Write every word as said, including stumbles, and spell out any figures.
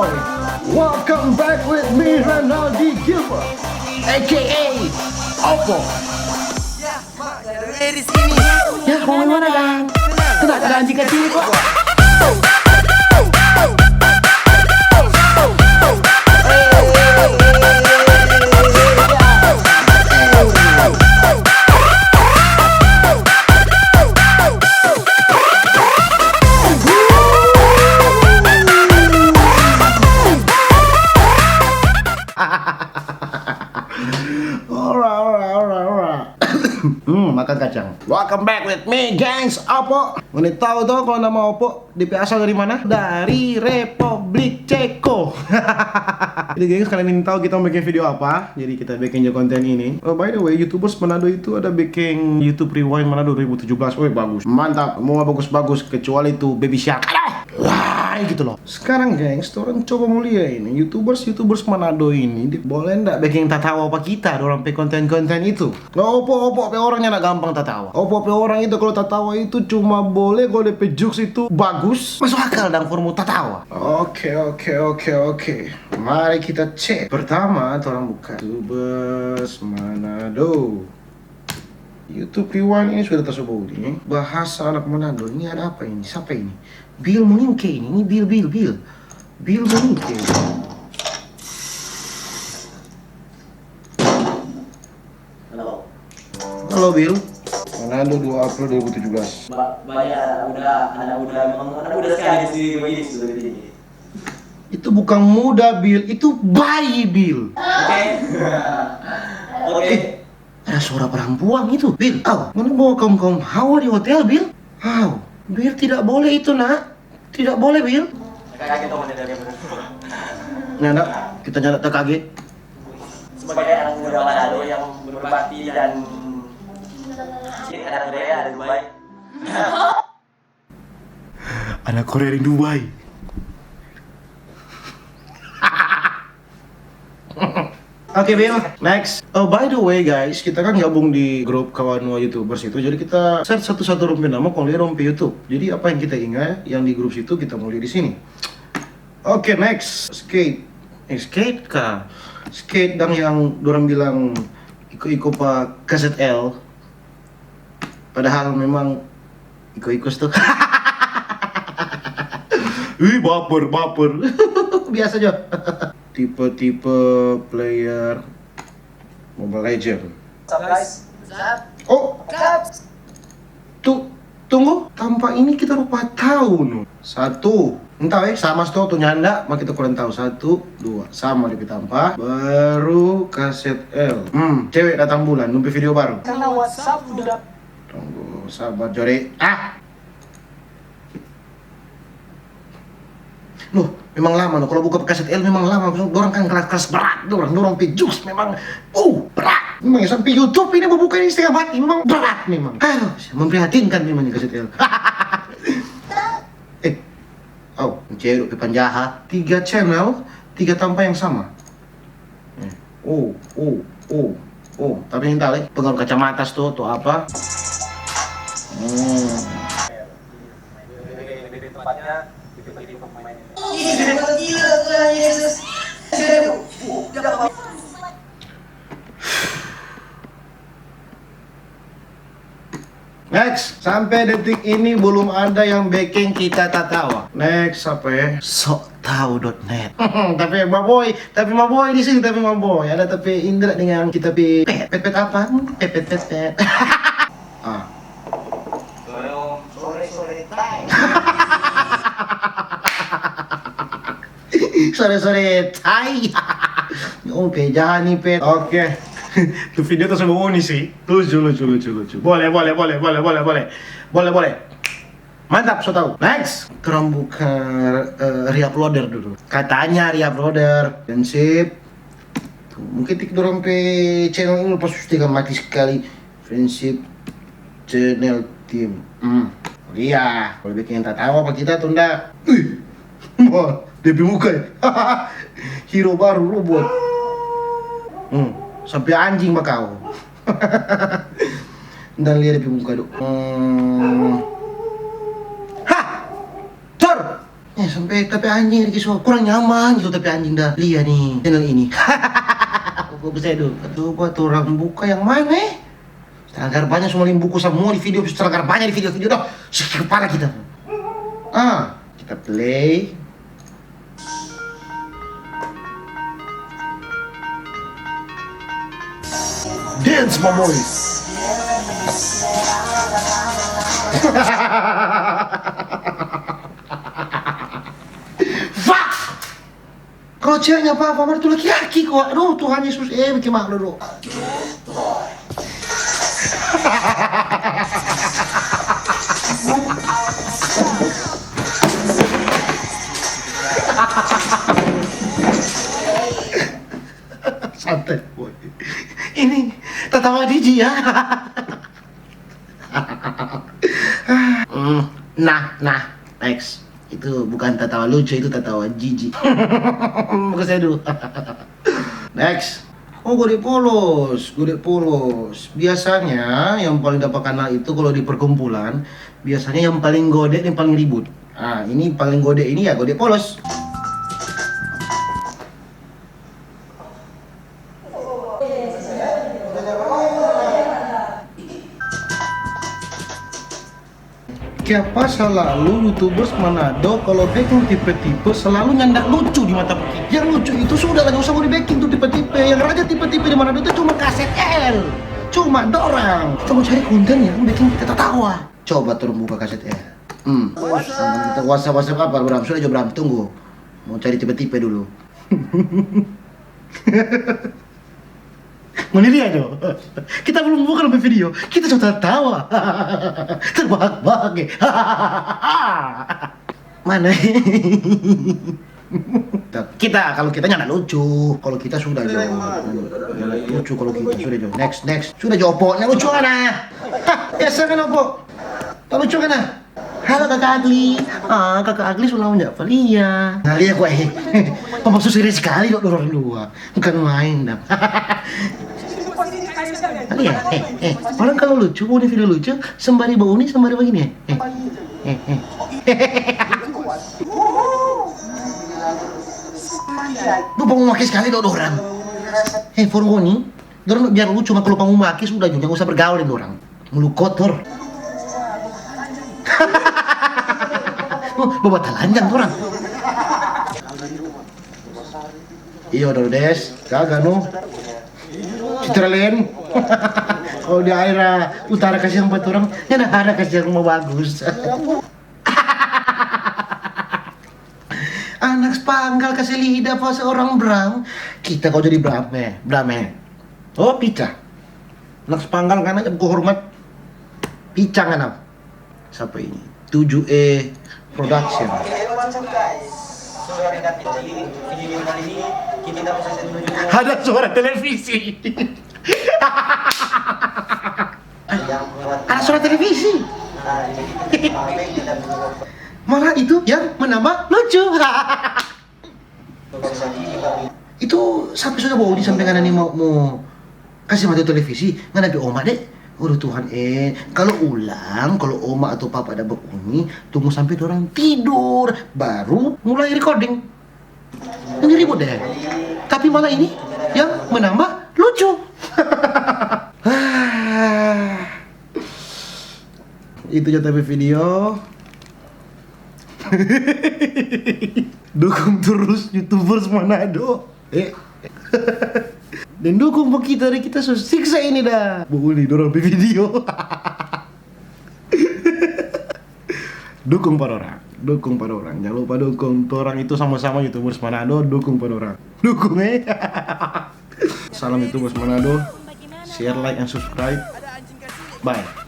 Welcome back with me, Renaldi Gilbert, A K A Oppo. Ya, mau mana, Gang? Tenang, Gang, jika sini kok. Ora, ora, ora, ora. Hmm, makan kacang. Welcome back with me, gengs. Oppo. Ngoni tahu toh kalau nama Oppo? Depe asal dari mana? Dari Republik Ceko. Jadi, gengs, kalian ini tahu kita mau bikin video apa? Jadi, kita bikin jo konten ini. Oh, by the way, YouTubers Manado itu ada bikin YouTube Rewind Manado dua ribu tujuh belas. Woi, bagus. Mantap. Semua bagus-bagus, kecuali itu Baby Shark. Aduh! Wah, gitu loh. Sekarang, gengs, torang coba mo lia ini. YouTubers, YouTubers Manado ini, di-, boleh ndak bikin tatawa pa kita, dorang pe konten-konten itu? Nah, Oppo, Oppo pe orang nyanda gampang tatawa. Oppo pe orang itu kalau tatawa itu cuma boleh kalau depe jokes itu bagus, masuk akal dang for mo tatawa. Oke, oke, oke, oke. Mari kita cek. Pertama, torang buka YouTubers Manado. YouTube Rewind ini sudah tasobou ini. Bahasa anak Manado. Ini ada apa ini? Sapa ini? Bill Muningke ini. Ini Bill, Bill, Bill. Bill Muningke. Halo. Halo, Bill. Manado, dua April dua ribu tujuh belas. Ba-, banyak anak muda, anak muda, memang anak muda sekali di sini begini, sudah begini. Itu bukan muda, Bill. Itu bayi, Bill. Oke. Oke. Eh, ada suara perempuan itu, Bill. Au, ngoni bawa kaum-kaum hawa di hotel, Bill? Au, Bill, tidak boleh itu, Nak. Tidak boleh, Bill. Kaget dong, ada dia. Nah, Nak, kita nyanda takaget. Sebagai anak muda Manado yang berbakti dan cinta anak Korea dan Dubai. Anak Korea di Dubai. Oke, Bill, next. Oh, by the way, guys, kita kan gabung di grup kawan wa YouTubers itu. Jadi kita search satu-satu dong pe nama, kong lia dong pe YouTube. Jadi apa yang kita ingat yang di grup situ kita mo lia di sini. Oke, next. Skate. Eh, skate ka? Skate dang yang dorang bilang iko-iko pa kaset L. Padahal memang iko-iko sto. Ih, baper, baper. Biasa jo. Tipe-tipe player Mobile Legend. What's up, guys? What's up? Oh, What's up? Tu, tunggu, tanpa ini kita rupa tahu no. Satu. Entah, eh, sama sto tu nyanda, ma kita kurang tahu. Satu, dua, sama depe tampa. Baru kaset L. Hmm, cewek datang bulan, dong pe video baru. Karena WhatsApp udah. Tunggu, sabar, Jore. Ah! Loh, memang lama no. Kalau buka kaset L memang lama. Dorang kan keras-keras berat. Dorang, dorang pe jokes memang, oh, berat. Memang sampe YouTube ini bubuka ini setengah mati. Memang berat memang. Aduh, memprihatinkan memang ini kaset L. Eh, au, cewek pe panjaha. Tiga channel, tiga tampa yang sama. Eh, oh, oh, oh, oh. Tapi entah lagi, pengaruh kacamata sto, atau apa. Hmm. Lebih tepatnya, lebih tepatnya pemain. Next, sampe detik ini belum ada yang biking kita tatawa. Next, apa ya? Sok tau dot net. Tapi Maboy, tapi Maboy di sini, tapi Maboy. Ada tapi Indra dengan kita pi pet, pet, pet apa? Hmm, pet, pet, pet, pet. Ah. Sore, Om. Sore, sore, tai. Sore-sore, tai. Oke, jangan nih, Pet. Oke. Tu video tu sama Oni sih. Lucu, lucu, lucu, lucu. Boleh, boleh, boleh, boleh, boleh, boleh. Boleh, boleh. Mantap, so tau. Next. Torang buka, eh, reuploader dulu. Katanya reuploader. Friendship. Tuh, mungkin tik dorang pe channel ini pas sudah mati sekali. Friendship. Channel team. Hmm. Iya, boleh bikin yang tatawa apa kita tuh ndak? Ih, wah, depe muka ya. Hero baru robot. Hmm, sampe anjing bakau. Dan lia depe muka dong. Hmm. Hah! Cor! Sampe tapi anjing lagi so kurang nyaman gitu, tapi anjing dah lia nih channel ini. Bagus saya dulu. Coba tu orang buka yang mana, eh? Setengah garbanya semua yang buku semua di video, setengah garbanya di video-video dah. Sakit kepala kita. Ah, kita play. Dance, my boy. Fuck! Kalau ceweknya apa-apa, itu laki-laki kok. Aduh, Tuhan Yesus, eh, bikin malu dulu. Santai, boy. Ini tatawa jiji ya. Hmm, nah, nah, next. Itu bukan tatawa lucu, itu tatawa jiji. Buka saya dulu. Next. Oh, gode polos, gode polos. Biasanya yang paling dapat kanal itu kalau di perkumpulan, biasanya yang paling gode, yang paling ribut. Ah, ini paling gode ini ya gode polos. Kiapa salalu youtubers Manado kalau beking tipe-tipe selalu nyanda lucu di mata kita? Yang lucu itu sudah lah, gak usah mau dibeking tuh tipe-tipe. Yang raja tipe-tipe di Manado itu cuma K Z L, cuma dorang. Kita mau cari konten yang bikin kita tertawa. Coba turun buka K Z L. Hmm. WhatsApp, WhatsApp apa, Bram? Sudah jo, Bram, tunggu. Mau cari tipe-tipe dulu. Ngoni lia jo. Kita belum buka lebe video, kita so tatawa. Terbahak-bahak, eh. Mana? Kita, kalau kita nyanda lucu, kalau kita sudah jo. Nyanda lucu kalau kita sudah jo. Next, next. Sudah jo, opo. Nyanda lucu, ana. Hah, biasa kan, opo? Tak lucu kan, ah? Halo, Kakak Agli. Ah, Kakak Agli so lama nda pa lia. Nah, lia kua, eh. Pamaksud serius sekali dok, dorang dua. Bukan main, dang. Lia, eh, eh. Orang kalau lucu, mau di video lucu, sembari bauni, sembari begini, eh. Eh, eh, eh. Duh, pamake sekali dok, dorang. Eh, for ngoni, dorang biar lucu, mah kalau pamake sudah, nyanda usah bergaul deng dorang. Mulu kotor. Oh, bawa talanjang tu orang. Iyo, Doro Des, gaga no. Citraland. Kalau di daerah utara kasiang buat orang, ya ada kasiang rumah bagus. Anak spanggal kasih lidah pa seorang Bram. Kita kau jadi Bram, eh, Bram, eh. Oh, picah. Anak spanggal kan aja buku hormat. Picah kan apa? Siapa ini? Tujuh E Production. Ada suara televisi. Ada suara televisi. Malah itu yang menambah lucu. Itu sampe sudah bauni sampe ngana ni mau, mau kasi mati televisi, ngana pe oma deh. Waduh Tuhan eh, kalau ulang, kalau oma atau papa ada bauni, tunggu sampe dorang tidur, baru mulai recording. Ini ribut deh. Tapi malah ini yang menambah lucu. Itu ja ta pe video. Dukung terus youtubers Manado. Eh. Dan dukung pa kita, dari kita so siksa ini dah. Bauni dorang pe video. Dukung pa dorang, dukung pa dorang. Jangan lupa dukung torang itu sama-sama youtubers Manado, dukung pa dorang. Dukung eh. Salam youtubers Manado. Share, like, and subscribe. Bye.